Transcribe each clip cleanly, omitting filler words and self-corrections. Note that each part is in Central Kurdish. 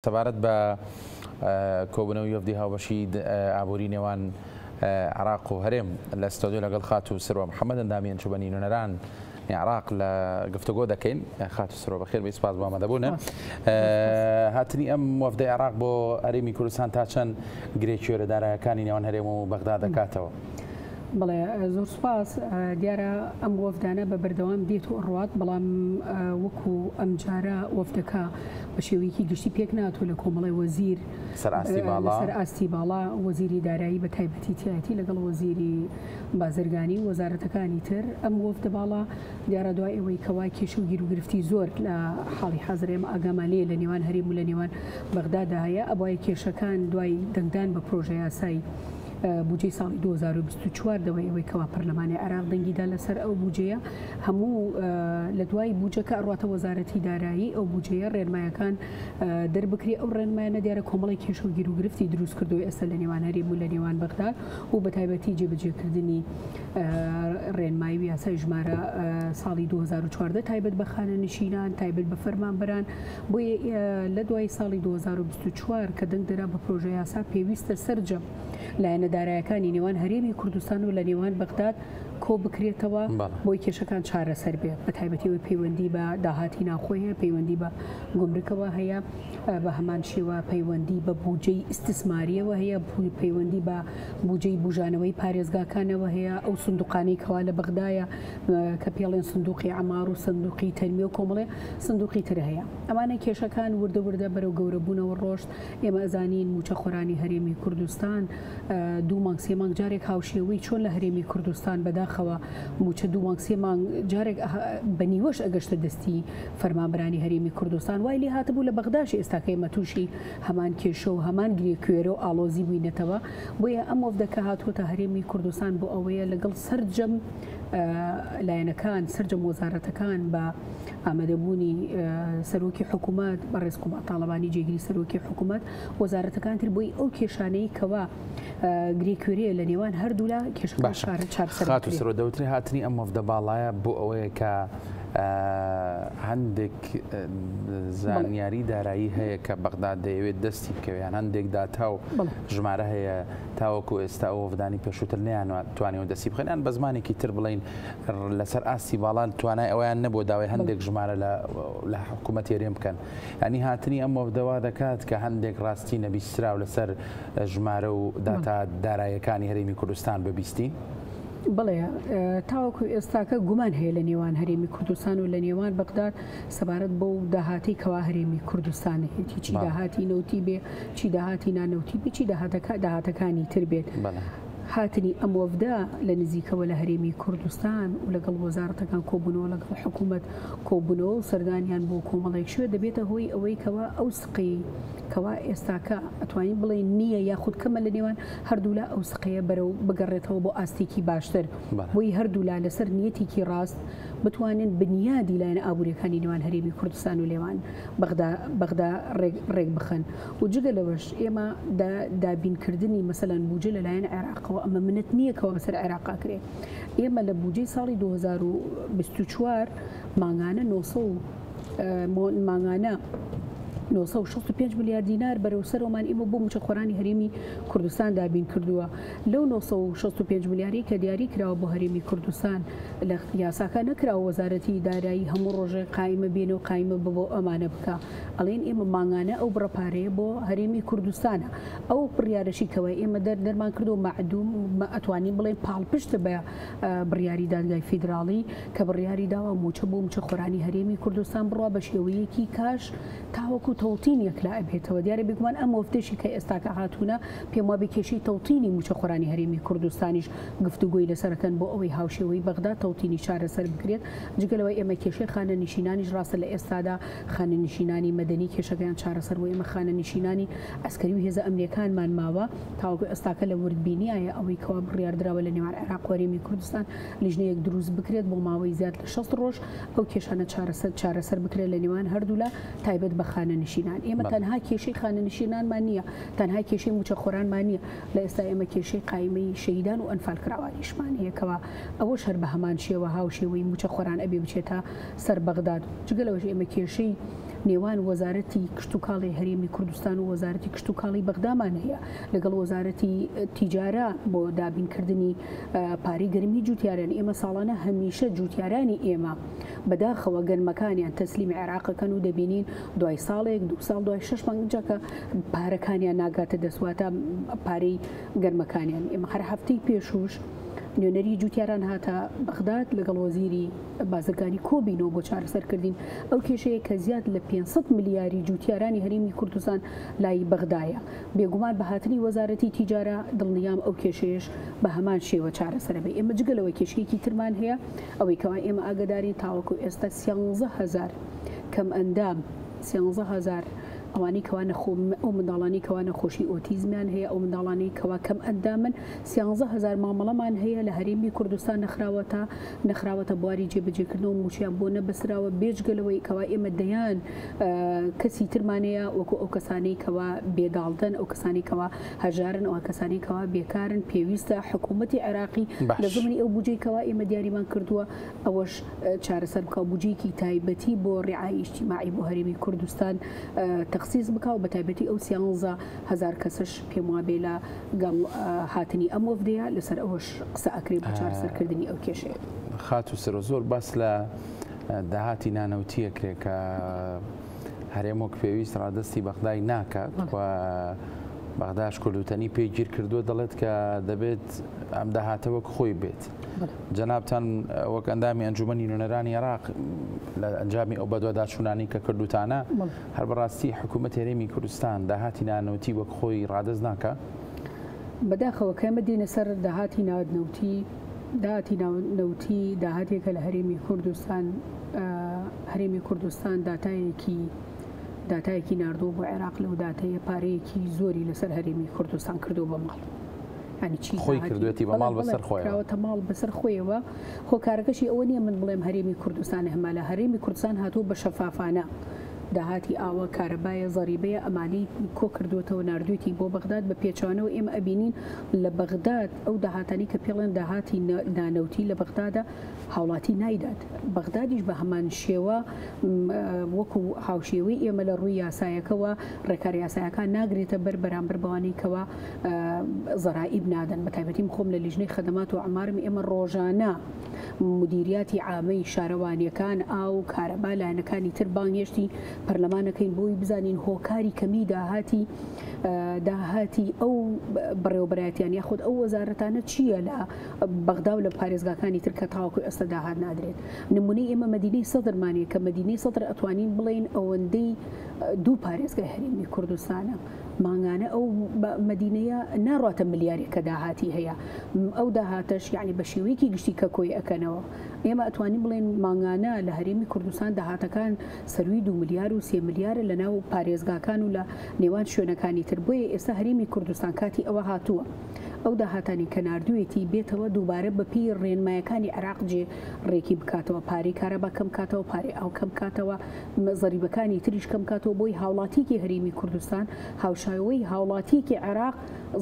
سەبارەت بە کۆبوونەوەی وەفدی هاوبەشی ئابووری نێوان عێراق و هەرێم لە ستۆدیۆ لەگەڵ خاتوو سروە محەممەد ئەندامی ئەنجومەنی نوێنەران عێراق لە گفتوگۆ دەکەین. خاتوو سروە بەخێر بێی، سپاس بۆ ئامادەبوونە. هاتنی ئەم وەفدەی عێراق بۆ هەرێمی کوردستان تا چەند گرێ کوێرە دارایەکانی نێوان هەرێم و بەغدا دەکاتەوە؟ بەڵێ زۆر سوپاس. دیارە ئەم وەفدانە بە بەردەوام دێت و ئەڕوات، بەڵام وەکو ئەمجارە وەفدەکە بە شێوەیەکی گشتی پێک ناتوە لە کۆمەڵی وەزیر سەر ئاستی باڵا سەر ئاستی باڵا وەزیری دارایی بە تایبەتی تایەتی لەگەڵ وەزیری بازرگانی و وەزارەتەکانی تر. ئەم وەفدە باڵا دیارە دوای ئەوەی کەوا کێشە و گیروگرفتی زۆر لە حاڵی حازر ئێمە ئاگامان لێیە لە نێوان هەرێم و لە نێوان بەغدادا هەیە، ئەبوایە کێشەکان دوای دەنگدان بە پرۆژە یاسای بودجەی ساڵی 2024 دەوای ئەوەی کەوا پەرلەمانی عێراق دەنگی دا لەسەر ئەو بودجەیە، هەموو لە دوای بودجەکە ئەڕواتە وەزارەتی دارایی ئەو بودجەیە ڕێنمایەکان دەربکرێ. ئەو ڕێنمایانە دیارە کۆمەڵی کێشە و گیروگرفتی دروست کردو ئێستا لە نێوان هەرێم و لە نێوان بەغداد و بە تایبەتی جێبەجێکردنی ڕێنمایی و یاسای ژمارە ساڵی 2014 تایبەت بە خانەنشینان، تایبەت بە فەرمانبەران. بۆیە لە دوای ساڵی 2024 کە دەنگ درا بە پرۆژە یاسا، پێویستە سەرجەم لایەنە دارایەکانی نێوان هەرێمی کوردستان و لە نێوان بەغداد کۆ بکرێتەوە بۆی کێشەکان چارەسەر بێ، بە تایبەتی ئەوەی پەیوەندی بە داهاتی ناوخۆی هەیە، پەیوەندی بە گومرکەوە هەیە، بە هەمان شێوە پەیوەندی بە بودجەی ئیستیسماریەوە هەیە، پەیوەندی بە بودجەی بوژانەوەی پارێزگاکانەوە هەیە، ئەو سندوقانەی کەوا لە بەغدایە کە پێڵێن سندوقی عەمار و سندوقی تەنمیە و کۆمەڵێ سندوقی تر هەیە. ئەمانە کێشەکان وردە وردە بەرەو گەورەبوونەوە ڕۆشت. ئێمە ئەزانین مووچەخۆرانی هەرێمی کوردستان دوو مانگ سێ مانگ جارێک هاوشێوەی چۆن لە هەرێمی کوردستان بەداخەوە مووچە دوو مانگ سێ مانگ جارێک بە نیوەش ئەگەشتە دەستی فەرمانبەرانی هەرێمی کوردستان، وای لێ هاتبوو لە بەغداش ئێستاکە ئێمە تووشی هەمان کێشە و هەمان گرێ کوێرە و ئاڵۆزی بووینەتەوە. بۆیە ئەم وەفدە کە هاتووەتە هەرێمی کوردستان بۆ ئەوەیە لەگەڵ سەرجەم لایەنەکان، سەرجەم وەزارەتەکان بە ئامادەبوونی سەرۆکی حکوومەت بەڕێز قوباد تاڵەبانی جێگری سەرۆکی حکوومەت، وەزارەتەکان تر بۆی ئەو کێشانەی کەوا گرێ کوێرەیە لە نێوان هەردوولا کێشەکان چارەسەر خاتوو سەرۆ دەوترێ هاتنی ئەم وەفدە باڵایە بۆ ئەوەیە کە هەندێک زانیاری دارایی هەیە کە بەغداد دەیەوێت دەستی بکەوێت، یان هەندێک داتا و ژمارە هەیە تاوەکو ئێستا ئەو وەفدانی پێشووتر نەیانتوانیوە دەستی بخەن، یان بە زمانێکی تر بڵێین لەسەر ئاستی باڵان توانای ئەویان نەبوو داوای هەندێک ژمارە لە حکوومەت هەرێم بکەن. ینی هاتنی ئەم وەفدەوا دەکات کە هەندێک ڕاستی نەبیستراو لەسەر ژمارە و داتا دارایەکانی هەرێمی کوردستان ببیستین؟ بەڵێ، تاوەکو ئێستاکە گومان هەیە لە نێوان هەرێمی کوردستان و لە نێوان بەغداد سەبارەت بەو داهاتەی کەوا هەرێمی کوردستان هەیەتی، چی داهاتی نەوتی بێ، چی داهاتی نانەوتی بێ، چی داهاتەکانی تر بێت. هاتنی ئەم وەفدە لە نزیکەوە لە هەرێمی کوردستان و لەگەڵ وەزارەتەکان کۆبوونەوە، لەگەڵ حکوومەت کۆبوونەوە و سەردانیان بۆ کۆمەڵێک شوێن دەبێتە هۆی ئەوەی کەوا ئەو سقەی کەوا ئێستاکە ئەتوانین بڵێین نییە یاخود کەمە لە نێوان هەردوولا ئەو سقەیە بەرەو بگەڕێتەوە بۆ ئاستێکی باشتر، بۆی هەردوولا لەسەر نیەتێکی ڕاست بتوانن بنیادی لایەنە ئابووریەکانی نێوان هەرێمی کوردستان و لێوان بەغدا بەغدا ڕێک بخەن و جگە لەوەش ئێمە دابینکردنی مەسەلەن بوجە لەلایەن عێراقەوە ئەمە منەت نییە کەوا بەسەر عێراقا کرێ. ئێمە لە بوجەی ساڵی 2024 مانگانە 900 مانگانە 965 ملیار دینار بەرەو سەرۆمان ئێمە بۆ مووچەخۆرانی هەرێمی کوردستان دابین کردووە. لەو 965 ملیاری کە دیاری کراوە بۆ هەرێمی کوردستان لە یاساکە نەکراوە وەزارەتی دارایی هەموو ڕۆژێک قایمە بێنە و قایمە بۆ ئەمانە بکە. ئەڵێن ئێمە مانگانە ئەو بڕە پارەیە بۆ هەرێمی کوردستانە. ئەو بڕیارەشی کەوە ئێمە دەرمان کردو مەعدوم ئەتوانین بڵێن پاڵپشتە بە بڕیاری دادگای فیدراڵی کە بڕیاری داوە مووچە بۆ مووچەخۆرانی هەرێمی کوردستان بڕوا بە شێوەیەکی کاش تاوەکو تەوتین یەکلا ئەبێتەوە. دیارە بێگومان ئەم وەفدەشی کە ئێستاکە هاتوونە پێم وابێ کێشەی تەوتینی مووچەخۆرانی هەرێمی کوردستانیش گفتوگۆی لەسەرەکەن بۆ ئەوەی هاوشێوەی بەغدا تەوتینی چارەسەر بکرێت. جگە لەوەی ئێمە کێشەی خانەنشینانیش ڕاستە لە ئێستادا خانەنشینانی مەدەنی کێشەکەیان چارەسەر بوو، ئێمە خانەنشینانی عەسکەری و هێزە ئەمنییەکانمان ماوە تاوەکو ئێستاکە لە وردبینیایە ئەوەی کەوا بڕیاردراوە لە نێوان عێراق و هەرێمی کوردستان لیژنەیەک دروست بکرێت بۆ ماوەی زیاد لە 60 ڕۆژ ئەو کێشانە چارەسەر چارەسەر بکرێت لە نێوان هەردوولا تایبەت بە خانەنشینان. ئێمە تەنها کێشەی خانەنشینانمان نییە، تەنها کێشەی مووچەخۆرانمان نییە، لە ئێستا ئێمە کێشەی قایمەی شەهیدان و ئەنفالکراوانیشمان هەیە کەوا ئەوەش هەر بە هەمان شێوە هاوشێوەی مووچەخۆران ئەبێ بچێتە سەر بەغداد. جگە لەوەش ئێمە کێشەی نێوان وەزارەتی کشتوکاڵی هەرێمی کوردستان و وەزارەتی کشتوکاڵی بەغدامان هەیە لەگەڵ وەزارەتی تیجارە بۆ دابینکردنی پارەی گەرمی جوتیاران. ئێمە ساڵانە هەمیشە جوتیارانی ئێمە بەداخەوە گەنمەکانیان تەسلیمی عێراقەکەن و دەبینین دوای ساڵێک دوو ساڵ دوای شەش مانگ جاکە پارەکانیان ناگاتە دەست، واتە پارەی گەنمەکانیان. ئێمە هەر هەفتەی پێشووش نوێنەری جوتیاران هاتە بەغداد لەگەڵ وەزیری بازرگانی کۆبینەوە بۆ چارەسەرکردین ئەو کێشەیە کە زیاد لە 500 ملیاری جوتیارانی هەرێمی کوردستان لای بەغدایە. بێگومان بە هاتنی وەزارەتی تیجارە دڵنیام ئەو کێشەیەش بە هەمان شێوە چارەسەرە بێ. ئێمە جگە لەوە کێشەیەکی ترمان هەیە، ئەوەی کەوا ئێمە ئاگدارین تاوەکو ئێستا 13,000 کەم ئەندام، 13,000 ئەوانەی کەوا نەخۆ ئەو منداڵانی کەوا نەخۆشی ئۆتیزمیان هەیە، ئەو منداڵانەی کەوا کەم ئەندامن، 13,000 مامەڵەمان هەیە لە هەرێمی کوردستان نەخراوەتە بواری جێبەجێکردنەوە، مووچەیان بۆ نەبەسراوە. بێجگە لەوەی کەوا ئێمە دەیان کەسی ترمانەیە وەکو ئەو کەسانەی کەوا بێداڵدەن، ئەو کەسانی کەوا هەژارن، ئەو کەسانی کەوا بێکارن. پێویستە حکوومەتی عێراقی لە زمنی ئەو بودجەی کەوا ئێمە دیاریمان کردووە ئەوەش چارەسەر بکە و بودجەیەکی تایبەتی بۆ ڕعای ئیجتیماعی بۆ هەرێمی کوردستان تەخسیس بکە و بە تایبەتی ئەو 13,000 کەسەش پێم وابێ لە گەڵ هاتنی ئەم وەفدەیە لەسەر ئەوەش قسە ئەکرێ بۆ چارەسەرکردنی ئەو کێشەیە. خاتوو سرۆ، زۆر باس لە داهاتی نانەوتیە کرێ کە هەرێم وەک پێویست ڕادستی بەغدای ناکات و بەغداش کوردوتەنی پێگیر کردووە، دەڵێت کە دەبێت ئەم داهاتە وەک خۆی بێت. جەنابتان وەک ئەندامی ئەنجومەنی نوێنەرانی عێراق لە ئەنجامی ئەو بەدواداچوونانەی کە کردوتانە، هەر بەڕاستی حکوومەت هەرێمی کوردستان داهاتی نانەوتی وەک خۆی ڕادەست ناکا؟ بەداخەوە کە ئێمە دێنە سەر داهاتی ناودنەوتی، داهاتی ناونەوتی داهاتێکە لە هەرێمی کوردستان، هەرێمی کوردستان داتایەکی داتایەکی ناردووە بۆ عێراق، لەو داتەیە پارەیەکی زۆری لەسەر هەرێمی کوردستان کردو بە ماڵ. ینی چی خۆی کردوێتی بە ماڵ بەسەر خۆیەوە، کراوەتە ماڵ بەسەر خۆیەوە. هۆکارەکەشی ئەوە نییە من بڵێم هەرێمی کوردستان هەمالە، هەرێمی کوردستان هاتووە بە شەفافانە داهاتی ئاوە، کارەبایە، زەریبەیە، ئەمانەی کۆ کردوێتەوە ناردوێتی بۆ بەغداد. بە پێچوانەوە ئێمە ئەبینین لە بەغداد ئەو داهاتانی کە پێڵێن داهاتی نانەوتی لە بەغدادا هاوڵاتی نایدات. بەغدادیش بە هەمان شێوە وەکو هاوشێوەی ئێمە لە ڕووی یاسایەکەوە ڕێکار یاسایەکان ناگرێتە بەر بەرامبەر بەوانەی کەوا زەرائیب نادەن. بە تایبەتی خۆم لە لیژنەی خەدەمات و عمارم، ئێمە ڕۆژانە مدیریاتی عامەی شارەوانیەکان، ئاو، کارەبا، لایەنەکانی تر بانگهێشتی پەرلەمانەکەین بۆی بزانین هۆکاری کەمی داهاتی ئەو بەڕێوەبەرایەتیان یاخود ئەو وەزارەتانە چییە لە بەغدا و لە پارێزگاکانی تر کە تاوەکو ئێستا داهات نادرێت. نمونەی ئێمە مەدینەی سەدرمانەیە کە مەدینەی سەدر ئەتوانین بڵێین ئەوەندەی دوو پارێزگای هەرێمی کوردستانە مانگانە ئەو مەدینەیە ناڕاتە ملیارێک کە داهاتی هەیە. ئەو داهاتەش یعنی بە شێوەیەکی گشتی کە کۆی ئەکەنەوە ئێمە ئەتوانین بڵێن مانگانە لە هەرێمی کوردستان داهاتەکان سەروی 2 ملیار و 3 ملیارە لە ناو پارێزگاکان و لە نێوان شوێنەکانی تر. بۆیە ئێستا هەرێمی کوردستان کاتی ئەوە هاتووە ئەو داهاتانی کە ناردوویەتی بێتەوە دووبارە بەپێی ڕێنمایەکانی عێراق جێ ڕێکی بکاتەوە، پارەی کارەبا کەم کاتەوە، پارەی ئاو کەم کاتەوە، زەریبەکانی تریش کەم کاتەوە، بۆی هاوڵاتیکی هەرێمی کوردستان هاوشێوەی هاوڵاتیکی عێراق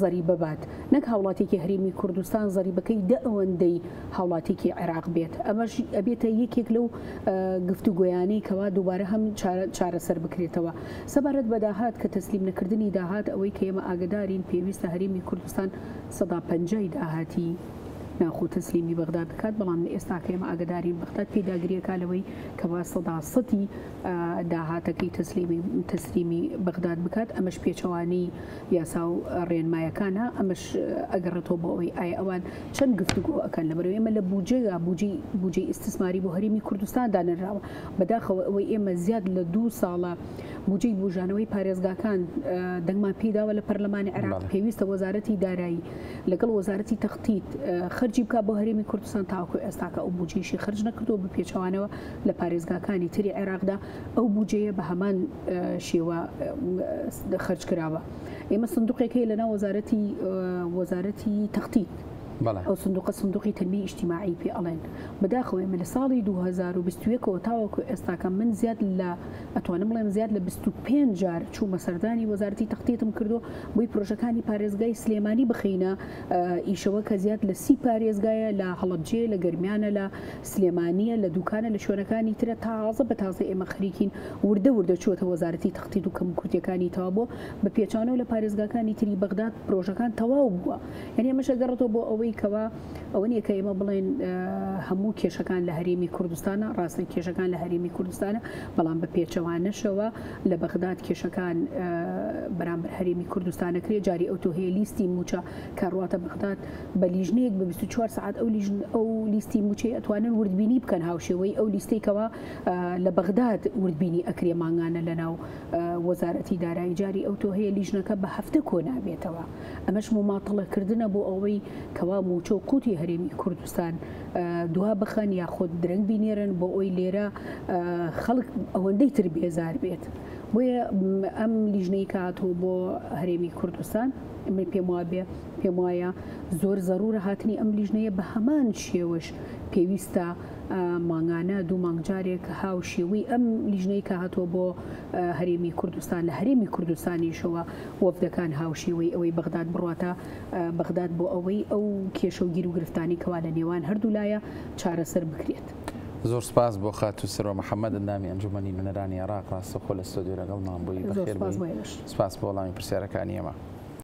زەریبە بات، نەک هاوڵاتیکی هەرێمی کوردستان زەریبەکەی دە ئەوەندەی هاوڵاتیکی عێراق بێت. ئەمەش ئەبێتە یەکێک لەو گفتوگۆیانەی کەوا دووبارە هەم چارەسەر بکرێتەوە. سەبارەت بە داهات کە تەسلیم نەکردنی داهات، ئەوەی کە ئێمە ئاگدارین پێویستە هەرێمی کوردستان 50% داهاتی ناخۆ تەسلیمی بەغداد بکات، بەڵام لە ئێستا کە ئێمە ئاگدارین بەغداد پێداگریەکە لەوەی کەوا 100% داهاتەکەی تەسلیمی بەغداد بکات. ئەمەش پێچەوانەی یاسا و ڕێنمایەکانە. ئەمەش ئەگەڕێتەوە بۆ ئەوەی ئایا ئەوان چەند گفتوگۆ ئەکەن. لەبەرەوەی ئێمە لە بودجەیە بودجەی ئیستیسماری بۆ هەرێمی کوردستان دانراوە. بەداخەوە ئەوەی ئێمە زیاد لە 2 ساڵە بودجەی بوژانەوەی پارێزگاکان دەنگمان پێداوە لە پەرلەمانی عێراق، پێویستە وەزارەتی دارایی لەگەڵ وەزارەتی تەختیت خەرجی بکات بۆ هەرێمی کوردستان. تاوەکو ئێستاکە ئەو بودجەیشی خەرج نەکردووە، بە پێچەوانەوە لە پارێزگاکانی تری عێراقدا ئەو بودجەیە بە هەمان شێوە خەرج کراوە. ئێمە سندوقێک هەیە لەناو وەزارەتی تەختیت. ئەو سندوقە سندوقی تەنمیەی ئیجتیماعی پێ ئەڵێن. بەداخەوە ئێمە لە ساڵی 2021 ەوە تاوەکو ئێستاکە من زیاد لە ئەتوانم بڵێم زیاد لە 25 جار چوومە سەردانی وەزارەتی تەختیتم کردووە بۆی پرۆژەکانی پارێزگای سلێمانی بخەینە ئیشەوە کە زیاد لە 30 پارێزگایە لە هەڵەبجەیە لە گەرمیانە لە سلێمانیە لە دوکانە لە شوێنەکانی ترە تازە بە تازە ئێمە خەریکین وردە وردە چووەتە وەزارەتی تەختیت و کەموکورتیەکانی تەواو بووە بە پێچانەوە لە پارێزگاکانی تری بەغداد پرۆژەکان تەواو بووە یعنی ئەمەش ئەگەڕێتەوە بۆ ئەوەی کەوا ئەوە نییە کە ئێمە بڵێن هەموو کێشەکان لە هەرێمی کوردستانە، ڕاستە کێشەکان لە هەرێمی کوردستانە، بەڵام بە پێچەوانەشەوە لە بەغداد کێشەکان بەرامبەر هەرێمی کوردستانە کرێ جاری ئەو تۆ هەیە لیستی موچە کە ڕواتە بەغداد بە لیژنەیەک بە 24 سعات ئەو لیژن ئەو لیستی موچەی ئەتوانن وردبینی بکەن هاوشێوەی ئەو لیستەی کەوا لە بەغداد وردبینی ئەکرێ مانگانە لەناو وەزارەتی دارایی جاری ئەو تۆ هەیە لیژنەکە بە هەفتە کۆ نابێتەوە. ئەمەش موماتڵە کردنە بۆ ئەوەی کەوا مووچە و قوتی هەرێمی کوردستان دوا بخەن یاخود درەنگ بینێرن بۆ ئەوی لێرە خەڵک ئەوەندەی تر بێزار بێت. بۆیە ئەم لیژنەی کە هاتووە بۆ هەرێمی کوردستان من پێم وابێ پێم وایە زۆر زەرورە هاتنی ئەم لیژنەیە بە هەمان شێوەش پێویستە مانگانە دوو مانگ جارێک هاوشێوەی ئەم لیژنەی کە هاتووە بۆ هەرێمی کوردستان لە هەرێمی کوردستانیشەوە وەفدەکان هاوشێوەی ئەوەی بەغداد بڕواتە بەغداد بۆ ئەوەی ئەو کێشە و گیروگرفتانەی کەوا لە نێوان هەردوولایە چارەسەر بکرێت. زۆر سپاس بۆ خاتوو سروە محەمەد ئەندامی ئەنجومەنی نوێنەرانی عێراق ڕاستەوخۆ لە ستۆدیۆ لەگەڵمان بووی. زۆر بەخێر سپاس بێی. بۆ ئێوەش. سپاس بۆ وەڵامی پرسیارەکانی ئێمە.